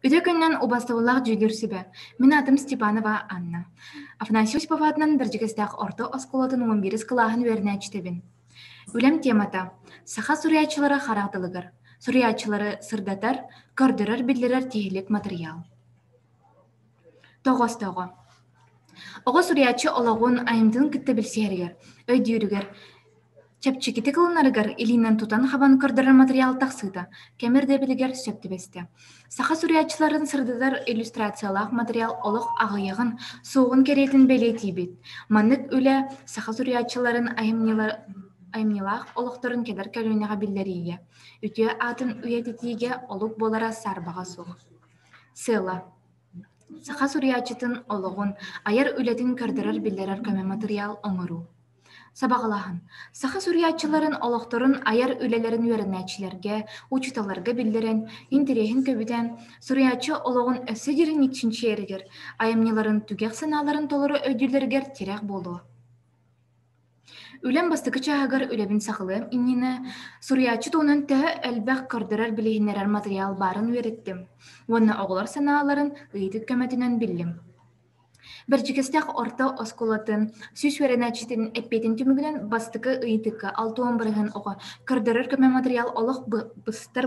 Үтүө күнүнэн убастабыллаах дьүүллүүр сүбэ. Мин аатым Степанова Анна. Афанасий Осипов аатынан Бэрдьигэстээх орто оскуолатын 11 кылааһын үөрэнээччитэбин. Үлэм темата «Саха суруйааччылара харах тылыгар, суруйааччылары сырдатар, көрдөрөр-биллэрэр тиһилик матырыйаал». Тоҕостоҕо. Оҕо суруйааччы олоҕун, айымньытын кытта билсиһэригэр, өйдүүрүгэр, Чэпчэкитик ылынарыгар илиинэн тутан-хабан көрдөрөр матырыйаал тахсыыта кэм ирдэбилигэр сөп түбэстэ. Саха суруйааччыларын сырдатар иллюстрациялаах матырыйаал олох аҕыйаҕын, суоҕун кэриэтин бэлиэтиибит. Маннык үлэ саха суруйааччыларын айымньылаах олохторун кэлэр көлүөнэҕэ биллэриигэ, үтүө аатын үйэтитиигэ олук буолара саарбаҕа суох. Сыала Саха суруйааччытын олоҕун, айар үлэтин көрдөрөр-биллэрэр көмө матырыйаал оҥоруу. Сабаҕалааһын. Саха суруйааччыларын олохторун айар үлэлэрин үөрэнээччилэргэ, учууталларга биллэрэн, интэриэһин көбүтэн, суруйааччы олоҕун өссө дириҥник чинчийэригэр, айымньыларын түгэх санааларын толору өйдүүллэригэр тирэх буолуо. Үлэм бастакы чааһыгар үлэбин саҕалыам иннинэ суруйааччы туһунан төһө элбэх көрдөрөр-билиһиннэрэр матырыйаал баарын үөрэттим уонна оҕолор санааларын ыйытык көмөтүнэн биллим. Бэрдьигэстээх орто оскуолатын 100 үөрэнээччитин эппиэтин түмүгүнэн бастакы ыйытыкка 60% оҕо көрдөрөр көмө матырыйаал олох быстар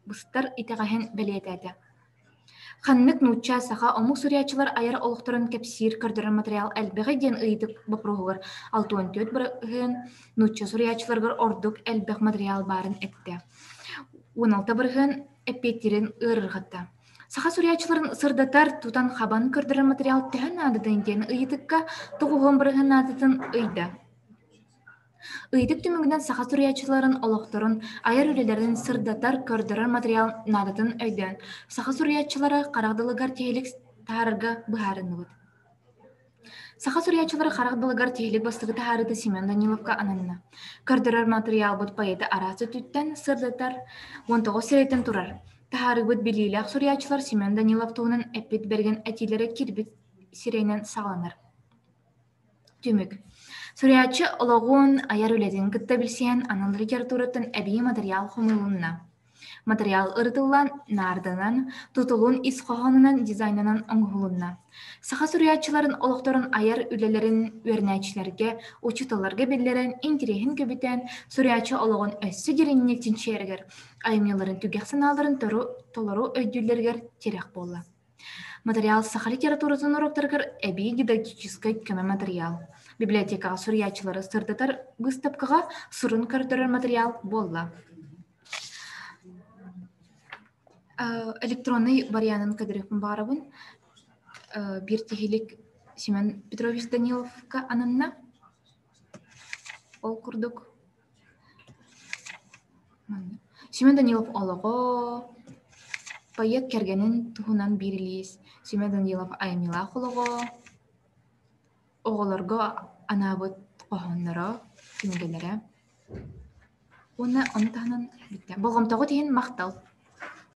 быстар итэҕэһин бэлиэтээтэ. Ханнык нуучча, саха омук суруйааччылар айар олохторун кэпсиир көрдөрөр матырыйаал элбэҕий диэн ыйытык боппуруоһугар 64% нуучча суруйааччыларыгар ордук элбэх матырыйаал баарын эттэ. 16% эппиэттиирин ыарырҕатта. Саха суруйааччыларын сырдатар, тутан-хабан көрдөрөр матырыйаал төһө наадатын диэн ыйытыкка 90% наадатын ыйда. Ыйытык түмүгүнэн саха суруйааччыларын олохторун, айар үлэлэрин сырдатар, көрдөрөр матырыйаал наадатын өйдөөн, саха суруйааччылара харах далыгар тиһилик таһаарарга быһаарынныбыт. Саха суруйааччылара харах далыгар тиһилик бастакы таһаарыыта Семен Даниловка ананна. Көрдөрөр матырыйаалбыт поэты араас өттүттэн сырдатар, 19 сирэйтэн турар. Таһаарыыбыт билиилээх суруйааччылар Семен Данилов туһунан эппит бэргэн этиилэрэ киирбит сирэйинэн саҕаланар. Түмүк. Суруйааччы олоҕун, айар үлэтин кытта билсиһэн анал литератураттан эбии матырыйаал хомуйулунна. Матырыйаал ырытыллан, наарданан, тутулун ис хоһоонунан, дизайнынан оҥоһулунна. Саха суруйааччыларын олохторун айар үлэлэрин үөрэнээччилэргэ, учууталларга биллэрэн, интэриэһин көбүтэн, суруйааччы олоҕун өссө дириҥник чинчийэригэр, айымньыларын түгэх санааларын толору өйдүүллэригэр тирэх буолла. Матырыйаал саха литературатын уруоктарыгар эбии дидактическай көмө матырыйаал. Библиотекаҕа суруйааччылары сырдатар быыстапкаҕа сурун көрдөрөр матырыйаал буолла. Электроннай варианын көрдөрүөхпүн баҕарабын. Биир тиһилик Семен Петрович Даниловка ананна. Ол курдук Семен Данилов олоҕо, поэт кэргэнин туһунан биир илиис, Семен Данилов айымньылаах олоҕо, оҕолорго анаабыт хоһоонноро, кинигэлэрэ. Уонна ону таһынан бүттэ. Болҕомтоҕут иһин махтал.